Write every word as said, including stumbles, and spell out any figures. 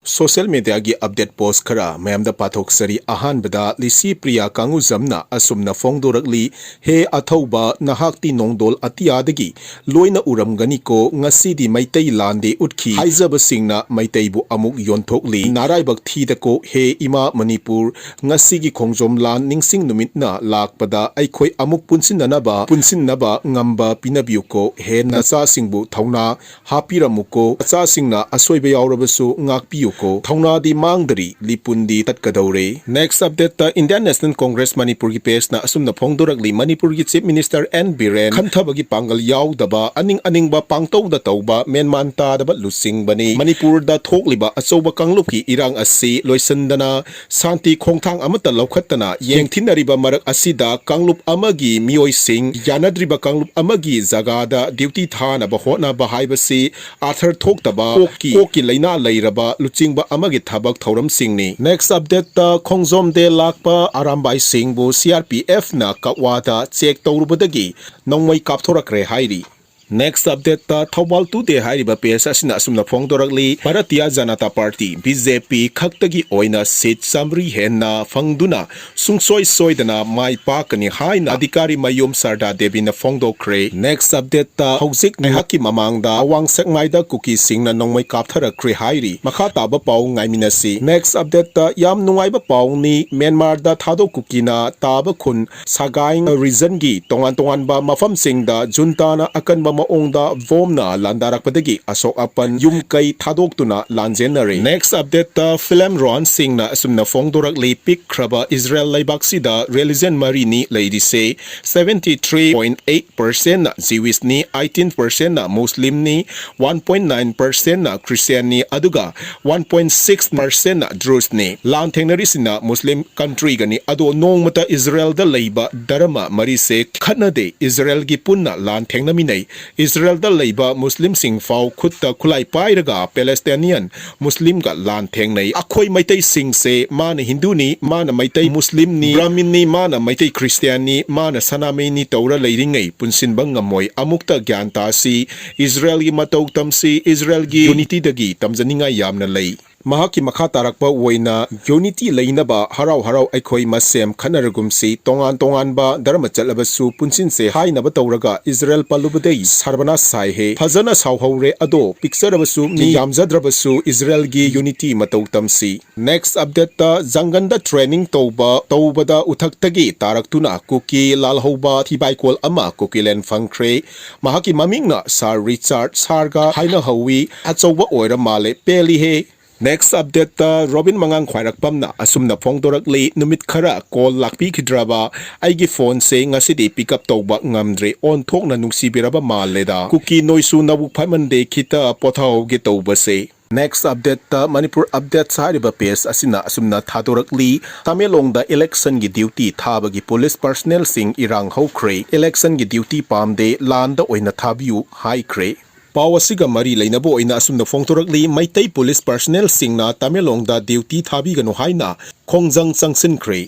Social mediaꯒꯤ update post ꯈꯔ ꯃꯌꯥꯝꯗ ꯄꯥꯊꯣꯛꯆꯔꯤ꯫ ꯑꯍꯥꯟꯕꯗ ꯂꯤꯁꯤ ꯄ꯭ꯔꯤꯌꯥ ꯀꯥꯡꯉꯨꯖꯝꯅ ꯑꯁꯨꯝꯅ ꯐꯣꯡꯗꯣꯔꯛꯂꯤ, "ꯍꯦ ꯑꯊꯧꯕ, ꯅꯍꯥꯛꯇꯤ ꯅꯣꯡꯗꯣꯜ ꯑꯇꯤꯌꯥꯗꯒꯤ ꯂꯣꯏꯅ ꯎꯔꯝꯒꯅꯤꯀꯣ, ꯉꯁꯤꯗꯤ ꯃꯩꯇꯩ ꯂꯥꯟꯗꯤ ꯎꯠꯈꯤ꯫ ꯍꯥꯏꯖꯕꯁꯤꯡꯅ ꯃꯩꯇꯩꯕꯨ ꯑꯃꯨꯛ ꯌꯣꯟꯊꯣꯛꯂꯤ꯫ ꯅꯥꯔꯥꯏꯕꯛ ꯊꯤꯗꯀꯣ ꯍꯦ ꯏꯃꯥ ꯃꯅꯤꯄꯨꯔ, ꯉꯁꯤꯒꯤ ꯈꯣꯡꯖꯣꯝ ꯂꯥꯟ ꯅꯤꯡꯁꯤꯡ ꯅꯨꯃꯤꯠꯅ ꯂꯥꯛꯄꯗ ꯑꯩꯈꯣꯏ ꯑꯃꯨꯛ ꯄꯨꯟꯁꯤꯟꯅꯅꯕ, ꯄꯨꯟꯁꯤꯟꯅꯕ ꯉꯝꯕ ꯄꯤꯅꯕꯤꯌꯨꯀꯣ꯫ ꯍꯦ ꯅꯆꯥꯁꯤꯡꯕꯨ ꯊꯧꯅꯥ ꯍꯥꯞꯄꯤꯔꯝꯃꯨꯀꯣ꯫ ꯃꯆꯥꯁꯤꯡꯅ ꯑꯁꯣꯏꯕ ꯌꯥꯎꯔꯕꯁꯨ ꯉꯥꯛꯄꯤꯌꯨꯀꯣ꯫ ꯊꯧꯅꯥꯗꯤ ꯃꯥꯡꯗꯔꯤ, ꯂꯤꯄꯨꯟꯗꯤ ꯇꯠꯀꯗꯧꯔꯦ"꯫ Next update ꯇ Indian National Congress ꯃꯅꯤꯄꯨꯔꯒꯤ page ꯅ ꯑꯁꯨꯝꯅ ꯐꯣꯡꯗꯣꯔꯛꯂꯤ, ꯃꯅꯤꯄꯨꯔꯒꯤ Chief Minister N ꯕꯤꯔꯦꯟ ꯈꯟꯊꯕꯒꯤ ꯄꯥꯡꯒꯜ ꯌꯥꯎꯗꯕ, ꯑꯅꯤꯡ ꯑꯅꯤꯡꯕ ꯄꯥꯡꯇꯧꯗ ꯇꯧꯕ, ꯃꯦꯟꯃꯥꯟ ꯇꯥꯗꯕ ꯂꯨꯆꯤꯡꯕꯅꯤ꯫ ꯃꯅꯤꯄꯨꯔꯗ ꯊꯣꯛꯂꯤꯕ ꯑꯆꯧꯕ ꯀꯥꯡꯂꯨꯞꯀꯤ ꯏꯔꯥꯡ ꯑꯁꯤ ꯂꯣꯏꯁꯤꯟꯗꯅ ꯁꯥꯟꯇꯤ ꯈꯣꯡꯊꯥꯡ ꯑꯃꯠꯇ ꯂꯧꯈꯠꯇꯅ ꯌꯦꯡꯊꯤꯟꯅꯔꯤꯕ ꯃꯔꯛ ꯑꯁꯤꯗ ꯀꯥꯡꯂꯨꯞ ꯑꯃꯒꯤ ꯃꯤꯑꯣꯏꯁꯤꯡ ꯌꯥꯅꯗ꯭ꯔꯤꯕ ꯀꯥꯡꯂꯨꯞ ꯑꯃꯒꯤ ꯖꯒꯥꯗ duty ꯊꯥꯅꯕ ꯍꯣꯠꯅꯕ ꯍꯥꯏꯕꯁꯤ ꯑꯥꯔꯊꯔ ꯊꯣꯛꯇꯕ, ꯀꯣꯛꯀꯤ, ꯀꯣꯛꯀꯤ ꯂꯥꯏꯅꯥ ꯂꯩꯔꯕ ꯂꯨꯆꯤꯡꯕ ꯑꯃꯒꯤ ꯊꯕꯛ ꯊꯧꯔꯝꯁꯤꯡꯅꯤ꯫ Next update ꯇ ꯈꯣꯡꯖꯣꯝ ꯗꯦ ꯂꯥꯛꯄ ꯑꯔꯥꯝꯕꯥꯏꯁꯤꯡꯕꯨ C R P F ꯅ ꯀꯛꯋꯥꯗ check ꯇꯧꯔꯨꯕꯗꯒꯤ ꯅꯣꯡꯃꯩ ꯀꯥꯞꯊꯣꯔꯛꯈ꯭ꯔꯦ ꯍꯥꯏꯔꯤ꯫ Next update ꯇ ꯊꯧꯕꯥꯜ Today ꯍꯥꯏꯔꯤꯕ page ꯑꯁꯤꯅ ꯑꯁꯨꯝꯅ ꯐꯣꯡꯗꯣꯔꯛꯂꯤ, Bharatiya Janata party, B J P, ꯈꯛꯇꯒꯤ ꯑꯣꯏꯅ seat ꯆꯥꯃꯔꯤ ꯍꯦꯟꯅ ꯐꯪꯗꯨꯅ ꯁꯨꯡꯁꯣꯏ ꯁꯣꯏꯗꯅ ꯃꯥꯏ ꯄꯥꯛꯀꯅꯤ ꯍꯥꯏꯅ ꯑꯙꯤꯀꯥꯔꯤ ꯃꯌꯨꯝ ꯁꯔꯗꯥ ꯗꯦꯕꯤꯅ ꯐꯣꯡꯗꯣꯛꯈ꯭ꯔꯦ꯫ Next update ꯇ ꯍꯧꯖꯤꯛ ꯉꯥꯏꯍꯥꯛꯀꯤ ꯃꯃꯥꯡꯗ ꯑꯋꯥꯡ ꯁꯦꯛꯃꯥꯏꯗ ꯀꯨꯀꯤꯁꯤꯡꯅ ꯅꯣꯡꯃꯩ ꯀꯥꯞꯊꯔꯛꯈ꯭ꯔꯦ ꯍꯥꯏꯔꯤ꯫ ꯃꯈꯥ ꯇꯥꯕ ꯄꯥꯎ ꯉꯥꯏꯃꯤꯟꯅꯁꯤ꯫ Next update ꯇ ꯌꯥꯝ ꯅꯨꯡꯉꯥꯏꯕ ꯄꯥꯎꯅꯤ, ꯃ꯭ꯌꯥꯟꯃꯥꯔꯗ ꯊꯥꯗꯣ ꯀꯨꯀꯤꯅ ꯇꯥꯕ ꯈꯨꯟ ꯁꯒꯥꯏꯡ region ꯒꯤ ꯇꯣꯉꯥꯟ ꯇꯣꯉꯥꯟꯕ ꯃꯐꯝꯁꯤꯡꯗ ꯖꯨꯟꯇꯥꯅ ꯑꯀꯟꯕ ꯃꯑꯣꯡꯗ ꯕꯣꯝꯅ ꯂꯥꯟꯗꯥꯔꯛꯄꯗꯒꯤ ꯑꯁꯣꯛ ꯑꯄꯟ, ꯌꯨꯝ ꯀꯩ ꯊꯥꯗꯣꯛꯇꯨꯅ ꯂꯥꯟꯖꯦꯟꯅꯔꯦ꯫ Next update ꯇ film ꯔꯣꯍꯟ ꯁꯤꯡꯅ ꯑꯁꯨꯝꯅ ꯐꯣꯡꯗꯣꯔꯛꯂꯤ, ꯄꯤꯛꯈ꯭ꯔꯕ ꯏꯖꯔꯦꯜ ꯂꯩꯕꯥꯛꯁꯤꯗ religion ꯃꯔꯤꯅꯤ ꯂꯩꯔꯤꯁꯦ, seventy three point eight percent ꯅ Jewish ꯅꯤ, eighteen percent ꯅ Muslim ꯅꯤ, one point nine percent ꯅ Christian ꯅꯤ, ꯑꯗꯨꯒ one point six percent ꯅ Druze ꯅꯤ꯫ ꯂꯥꯟ ꯊꯦꯡꯅꯔꯤꯁꯤꯅ Muslim country ꯒꯅꯤ꯫ ꯑꯗꯣ ꯅꯣꯡꯃꯇ ꯏꯖꯔꯦꯜꯗ ꯂꯩꯕ ꯙꯔꯃ ꯃꯔꯤꯁꯦ ꯈꯠꯅꯗꯦ꯫ ꯏꯖꯔꯦꯜꯒꯤ ꯄꯨꯟꯅ ꯂꯥꯟ ꯊꯦꯡꯅꯃꯤꯟꯅꯩ꯫ ꯏꯖꯔꯦꯜꯗ ꯂꯩꯕ ꯃꯨꯁꯂꯤꯝꯁꯤꯡ ꯐꯥꯎ ꯈꯨꯠꯇ ꯈꯨꯠꯂꯥꯏ ꯄꯥꯏꯔꯒ Palestinian ꯃꯨꯁꯂꯤꯝꯒ ꯂꯥꯟ ꯊꯦꯡꯅꯩ꯫ ꯑꯩꯈꯣꯏ ꯃꯩꯇꯩꯁꯤꯡꯁꯦ ꯃꯥꯅ ꯍꯤꯟꯗꯨꯅꯤ, ꯃꯥꯅ ꯃꯩꯇꯩ ꯃꯨꯁꯂꯤꯝꯅꯤ, ꯕ꯭ꯔꯥꯍꯃꯤꯟꯅꯤ, ꯃꯥꯅ ꯃꯩꯇꯩ ꯈ꯭ꯔꯤꯁꯇꯤꯌꯥꯟꯅꯤ, ꯃꯥꯅ ꯁꯅꯥꯃꯍꯤꯅꯤ ꯇꯧꯔ ꯂꯩꯔꯤꯉꯩ ꯄꯨꯟꯁꯤꯟꯕ ꯉꯝꯃꯣꯏ꯫ ꯑꯃꯨꯛꯇ ꯒ꯭ꯌꯥꯟ ꯇꯥꯁꯤ꯫ ꯏꯖꯔꯦꯜꯒꯤ ꯃꯇꯧ ꯇꯝꯁꯤ꯫ ꯏꯖꯔꯦꯜꯒꯤ unity ꯗꯒꯤ ꯇꯝꯖꯅꯤꯡꯉꯥꯏ ꯌꯥꯝꯅ ꯂꯩ꯫ ꯃꯍꯥꯛꯀꯤ ꯃꯈꯥ ꯇꯥꯔꯛꯄ ꯑꯣꯏꯅ ꯌꯨꯅꯤꯇꯤ ꯂꯩꯅꯕ ꯍꯔꯥꯎ ꯍꯔꯥꯎ ꯑꯩꯈꯣꯏ ꯃꯁꯦꯝ ꯈꯠꯅꯔꯒꯨꯝꯁꯤ, ꯇꯣꯉꯥꯟ ꯇꯣꯉꯥꯟꯕ ꯙꯔꯃ ꯆꯠꯂꯕꯁꯨ ꯄꯨꯟꯁꯤꯟꯁꯦ ꯍꯥꯏꯅꯕ ꯇꯧꯔꯒ ꯏꯖꯔꯦꯜ ꯄꯜꯂꯨꯕꯗꯩ ꯁꯔꯕꯅꯥꯁ ꯁꯥꯏꯍꯦ꯫ ꯐꯖꯅ ꯁꯥꯎꯍꯧꯔꯦ, ꯑꯗꯣ ꯄꯤꯛꯆꯔꯕꯁꯨ ꯃꯤ ꯌꯥꯝꯖꯗ꯭ꯔꯕꯁꯨ ꯏꯖꯔꯦꯜꯒꯤ ꯌꯨꯅꯤꯇꯤ ꯃꯇꯧ ꯇꯝꯁꯤ꯫ ꯅꯦꯛꯁ ꯑꯞꯗꯦꯠꯇ ꯖꯪꯒꯟꯗ ꯇ꯭ꯔꯦꯅꯤꯡ ꯇꯧꯕ ꯇꯧꯕꯗ ꯎꯊꯛꯇꯒꯤ ꯇꯥꯔꯛꯇꯨꯅ ꯀꯨꯀꯤ ꯂꯥꯜꯍꯧꯕ ꯊꯤꯕꯥꯏꯀꯣꯜ ꯑꯃ ꯀꯨꯀꯤꯂꯦꯟ ꯐꯪꯈ꯭ꯔꯦ꯫ ꯃꯍꯥꯛꯀꯤ ꯃꯃꯤꯡꯅ ꯁꯥꯔ ꯔꯤꯆꯥꯔꯗ ꯁꯥꯔꯒ ꯍꯥꯏꯅꯍꯧꯋꯤ꯫ ꯑꯆꯧꯕ ꯑꯣꯏꯔ ꯃꯥꯜꯂꯦ, ꯄꯦꯜꯂꯤꯍꯦ꯫ ꯅꯦꯛꯁ ꯑꯞꯗꯦꯠꯇ ꯔꯣꯕꯤꯟ ꯃꯉꯥꯡ ꯈ꯭ꯋꯥꯏꯔꯥꯛꯄꯝꯅ ꯑꯁꯨꯝꯅ ꯐꯣꯡꯗꯣꯔꯛꯂꯤ, ꯅꯨꯃꯤꯠ ꯈꯔ ꯀꯣꯜ ꯂꯥꯛꯄꯤꯈꯤꯗ꯭ꯔꯕ? ꯑꯩꯒꯤ ꯐꯣꯟꯁꯦ ꯉꯁꯤꯗꯤ ꯄꯤꯛ ꯑꯞ ꯇꯧꯕ ꯉꯝꯗ꯭ꯔꯦ, ꯑꯣꯟꯊꯣꯛꯅ ꯅꯨꯡꯁꯤꯕꯤꯔꯕ ꯃꯥꯜꯂꯦꯗ꯫ ꯀꯨꯀꯤ ꯅꯣꯏꯁꯨ ꯅꯕꯨꯛ ꯐꯠꯃꯟꯗꯦ, ꯈꯤꯇ ꯄꯣꯊꯥꯍꯧꯒꯦ ꯇꯧꯕꯁꯦ꯫ ꯅꯦꯛꯁ ꯑꯞꯗꯦꯠꯇ ꯃꯅꯤꯄꯨꯔ ꯑꯞꯗꯦꯠꯁ ꯍꯥꯏꯔꯤꯕ ꯄꯦꯖ ꯑꯁꯤꯅ ꯑꯁꯨꯝꯅ ꯊꯥꯗꯣꯔꯛꯂꯤ, ꯇꯃꯦꯡꯂꯣꯡꯗ ꯏꯂꯦꯛꯁꯟꯒꯤ ꯗ꯭ꯌꯨꯇꯤ ꯊꯥꯕꯒꯤ ꯄꯨꯂꯤꯁ ꯄꯔꯁꯅꯦꯜꯁꯤꯡ ꯏꯔꯥꯡ ꯍꯧꯈ꯭ꯔꯦ꯫ ꯏꯂꯦꯛꯁꯟꯒꯤ ꯗ꯭ꯌꯨꯇꯤ ꯄꯥꯝꯗꯦ, ꯂꯥꯟꯗ ꯑꯣꯏꯅ ꯊꯥꯕꯤꯌꯨ ꯍꯥꯏꯈ꯭ꯔꯦ꯫ ꯄꯥꯎ ꯑꯁꯤꯒ ꯃꯔꯤ ꯂꯩꯅꯕ ꯑꯣꯏꯅ ꯑꯁꯨꯝꯅ ꯐꯣꯡꯗꯣꯔꯛꯂꯤ, ꯃꯩꯇꯩ ꯄꯨꯂꯤꯁ ꯄꯔꯁꯅꯦꯜꯁꯤꯡꯅ ꯇꯃꯦꯡꯂꯣꯡꯗ ꯗ꯭ꯌꯨꯇꯤ ꯊꯥꯕꯤꯒꯅꯨ ꯍꯥꯏꯅ ꯈꯣꯡꯖꯪ ꯆꯪꯁꯤꯟꯈ꯭ꯔꯦ꯫